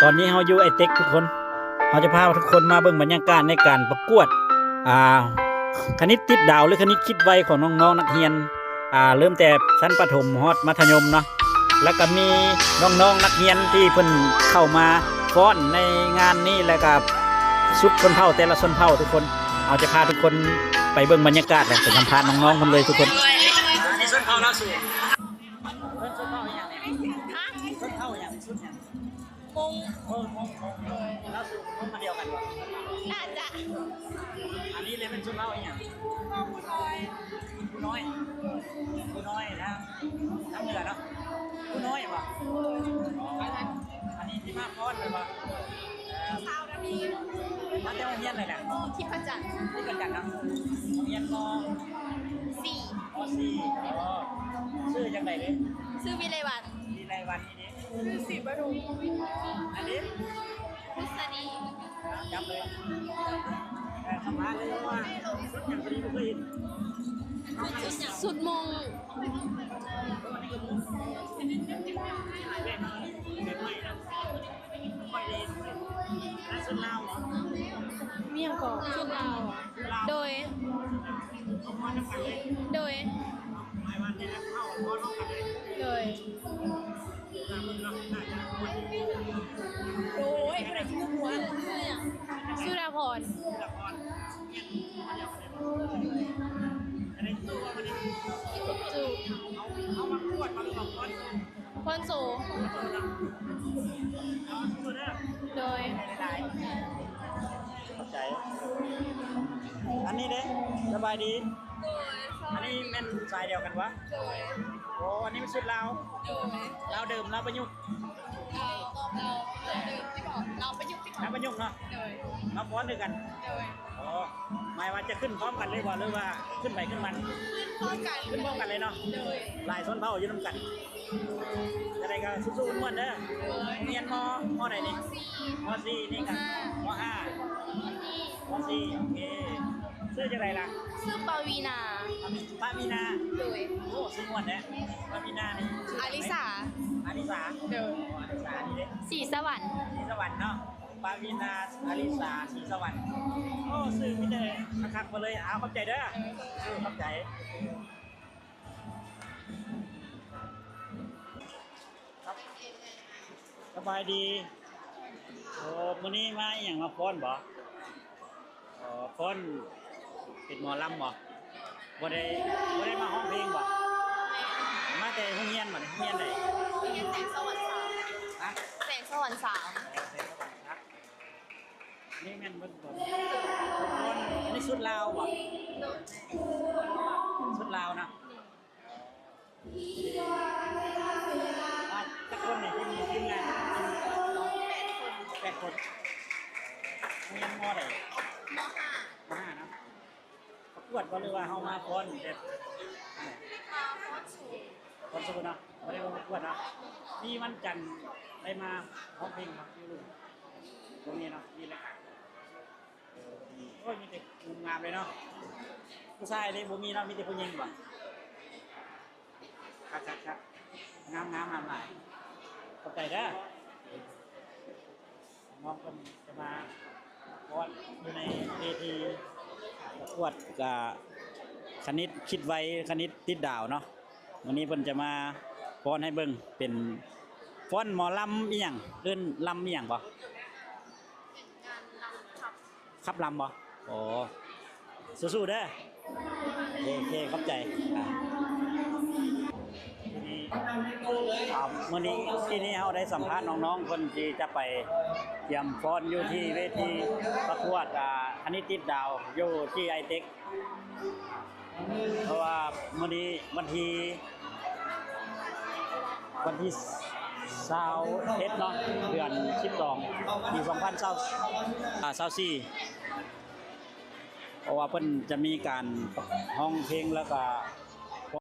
ຕອນນີ້ເຮົາຢູ່ໄອເຕັກທຸກຄົນ ເຮົາຈະພາທຸກຄົນມາເບິ່ງບັນຍາກາດໃນການປະກວດ ອ່າ ຄະນິດຕິດດາວ ຫຼື ຄະນິດຄິດໄວຂອງນ້ອງໆນັກຮຽນ ອ່າ ເລີ່ມແຕ່ຊັ້ນປະຖົມຮອດມັດທະຍົມເນາະ ແລ້ວກະມີນ້ອງໆນັກຮຽນທີ່ເພິ່ນເຂົ້າມາຟ້ອນໃນງານນີ້ ແລ້ວກະສຸດຊົນເຜົ່າແຕ່ລະຊົນເຜົ່າທຸກຄົນ ເຮົາຈະພາທຸກຄົນໄປເບິ່ງບັນຍາກາດ ແລະ ໄປສຳພາດນ້ອງໆເພິ່ນເລີຍທຸກຄົນ. ອັນນີ້ຊົນເຜົ່າລາວສູງ ເພິ່ນຊົນເຜົ່າອີ່ຫຍັງນີ້? ຮະ? ຊົນເຜົ່າອີ່ຫຍັງ? ຊຸດຫຍັງ? ມົ້ງ ມົ້ງ ມົ້ງ ມົ້ງ ລາວສູງ ມົ້ງອັນດຽວກັນບໍ່? ໜ້າຈະ ອັນນີ້ເລີຍເປັນຊົນເຜົ່າອີ່ຫຍັງ? ຜູ້ນ້ອຍ ຜູ້ນ້ອຍ ຜູ້ນ້ອຍນະ ທາງເໜືອເນາະ ຜູ້ນ້ອຍບໍ່? ອັນນີ້ທີ່ມາຟ້ອນແມ່ນບໍ່? ເອີ ມາແຕ່ໂຮງຮຽນໃດລະ? ທິບພະຈັນ ທິບພະຈັນເນາະ ໂຮງຮຽນ ມ.ສີ່ ມ.ສີ່ ອໍ ຊື່ຈັ່ງໃດເດ? ຊື່ວິໄລວັນ ວິໄລວັນ. ຊື່ສີປະທຸມ ອັນນີ້ ພຸດສະດີ ຈັບເລີຍ ເອີ ສຳພາດເລີຍ ເພາະວ່າຊຸດຫຍັງ ພໍດີບໍ່ເຄີຍເຫັນ ຊຸດໝົ້ງ ແບບໃໝ່ນະ ແບບໃໝ່ນະ ແລະ ຊຸດລາວບໍ່? ມີຫຍັງກໍ ຊຸດລາວ ໂດຍ ໂດຍ ໂດຍ ໂອ້ຍ ຜູ້ໃດຊິຮູ້ວ່າ ສຸດາພອນ ສຸດາພອນ ຢູ່ ເຮົາມາກວດມາ ຫຼືວ່າຟ້ອນ ຟ້ອນໂຊ ໂດຍ ຂອບໃຈ ອັນນີ້ເດ້ ສະບາຍດີ ໂດຍ ອັນນີ້ແມ່ນສາຍດຽວກັນວະ? ໂດຍ ໂອ້ ອັນນີ້ມັນຊຸດລາວ ໂດຍ ລາວເດີມ ລາວປະຍຸກ ລາວ ລາວ ລາວປະຍຸກ ລາວປະຍຸກເນາະ ໂດຍ ລາວຟ້ອນຄືກັນ ໂດຍ ໂອ້ ໝາຍວ່າຈະຂຶ້ນພ້ອມກັນເລີຍບໍ່ ຫຼືວ່າຂຶ້ນໃຜຂຶ້ນມັນ? ຂຶ້ນພ້ອມກັນ ຂຶ້ນພ້ອມກັນເລີຍເນາະ ໂດຍ ຫຼາຍຊົນເຜົ່າຢູ່ນຳກັນ ຈັ່ງໃດກໍສູ້ໆມ່ວນໆເດີ ໂດຍ ຮຽນ ມ.? ມ.ໃດນີ້? ມ.ສີ່ ມ.ສີ່ ນີ້ກໍ ມ.ຫ້າ ມ.ຫ້າ ມ.ສີ່ ໂອເຄ ຊື່ຈັ່ງໃດລະ? ຊື່ປາວີນາ ປາວີນາ ໂດຍ ໂອ້ ຊື່ມ່ວນແທ້ ປາວີນານີ້ ອາລິສາ ອາລິສາ ໂດຍ ອາລິສານີ້ເດ້ ສີສະຫວັນ ສີສະຫວັນເນາະ ປາວີນາ ອາລິສາ ສີສະຫວັນ ໂອ້ ຊື່ມີແຕ່ຄັກໆໝົດເລີຍ ເອົາ ຂອບໃຈເດີ ເອີ ຂອບໃຈ ສະບາຍດີ ໂອ້ ມື້ນີ້ມາອີ່ຫຍັງ ມາຟ້ອນບໍ່? ອໍ ຟ້ອນເປັນໝໍລຳບໍ່? ບໍ່ໄດ້ ບໍ່ໄດ້ມາຮ້ອງເພງບໍ່? ມາແຕ່ໂຮງຮຽນບໍ່ນີ້? ໂຮງຮຽນໃດ? ໂຮງຮຽນແສງສະຫວັນສາມ ຮະ? ແສງສະຫວັນສາມ ແສງສະຫວັນສາມ ນີ້ແມ່ນເບິດບໍ່? ຄົນ ອັນນີ້ຊຸດລາວບໍ່? ໂດຍ ຊຸດລາວນະ ອ່າ ຈັກຄົນນີ້ ທີມ ທີມງານ? ແປດຄົນ ແປດຄົນ ຮຽນ ມ.ໃດ? ມ.ຫ້າ ມ.ຫ້າເນາະ ປະກວດບໍ່ ຫຼືວ່າເຮົາມາຟ້ອນແບບ ມາຟ້ອນໂຊ ຟ້ອນໂຊເນາະ ບໍ່ໄດ້ມາປະກວດເນາະ ມີວັນຈັນໄດ້ມາຮ້ອງເພງບໍ່? ຢູ່ ບໍ່ມີເນາະ ມີແຕ່ ໂອ້ຍ ມີແຕ່ງາມໆເລີຍເນາະ ຜູ້ຊາຍເດ້ບໍ່ມີເນາະ ມີແຕ່ຜູ້ຍິງບໍ່? ຄັກໆໆ ງາມໆ ງາມຫຼາຍ ຂອບໃຈເດີ ນ້ອງເພິ່ນຈະມາຟ້ອນຢູ່ໃນເວທີປະກວດ ກະຄະນິດຄິດໄວ ຄະນິດຕິດດາວເນາະ ມື້ນີ້ເພິ່ນຈະມາຟ້ອນໃຫ້ເບິ່ງ ເປັນຟ້ອນໝໍລຳອີ່ຫຍັງ ເອີ້ນລຳອີ່ຫຍັງບໍ່? ເປັນງານລຳຄັບ ຂັບລຳບໍ່? ໂອ້ ສູ້ໆເດີ ໂອເຄ ໂອເຄ ຂອບໃຈ ອ່າ ມື້ນີ້ ອ່າ ມື້ນີ້ ທີ່ນີ້ເຮົາໄດ້ສຳພາດນ້ອງໆ ເພິ່ນທີ່ຈະໄປຕຽມຟ້ອນຢູ່ທີ່ເວທີປະກວດ ອ່າ ຄະນິດຕິດດາວ ຢູ່ທີ່ໄອເຕັກ ເພາະວ່າມື້ນີ້ວັນທີ ວັນທີຊາວເອັດເນາະ ເດືອນສິບສອງ ປີສອງພັນຊາວ ອາ ຊາວສີ່ ເພາະວ່າເພິ່ນຈະມີການຮ້ອງເພງ ແລ້ວກະ